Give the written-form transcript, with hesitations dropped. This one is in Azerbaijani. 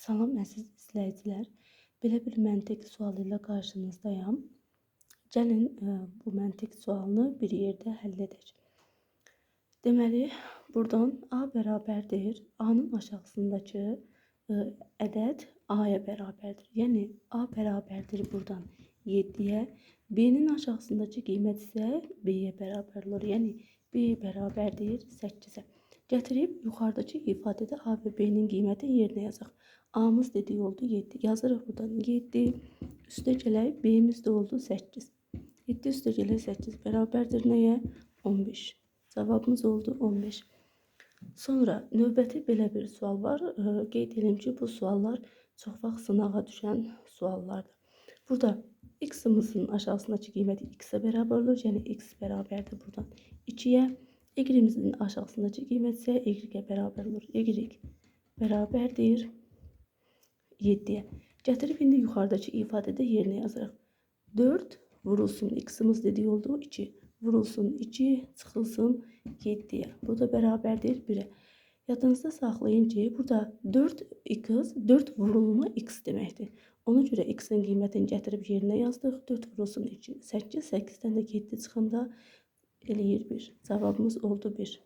Salam əziz izləyicilər. Belə bir məntiq sualı ilə qarşınızdayam. Gəlin bu məntiq sualını bir yerdə həll edək. Deməli, buradan A bərabərdir. A-nın aşağısındakı ədəd A-ya bərabərdir. Yəni A bərabərdir buradan 7-yə. B-nin aşağısındakı qiymət isə B-yə bərabər olur. Yəni B bərabərdir 8-ə. Gətirib yuxarıdakı ifadədə A və B-nin qiymətini yerinə yazaq. A-mız dediyi oldu 7. Yazırıq buradan 7. Üstə gələk B-miz də oldu 8. 7 üstə gələk 8 bərabərdir nəyə? 15. Cavabımız oldu 15. Sonra növbəti belə bir sual var. Qeyd edim ki, bu suallar çox vaxt sınağa düşən suallardır. Burada x-imizin aşağısındakı qiyməti x-ə bərabər olur. Yəni x bərabərdir buradan 2-yə. Y-imizin aşağısındakı qiymət isə y-ə bərabər olur. Y bərabərdir 7-yə. Gətirib indi yuxarıdakı ifadədə yerinə yazırıq. 4 vurulsun x-imiz dediyi oldu 2. Vurulsun 2, çıxılsın 7-yə. Bu da bərabərdir 1-ə. Yadınızda saxlayın ki, burada 4x, 4 vurulma x deməkdir. Ona görə x-in qiymətini gətirib yerinə yazdıq. 4 vurulsun 2, 8, 8-dən də 7 çıxanda eləyir 1. Cavabımız oldu 1.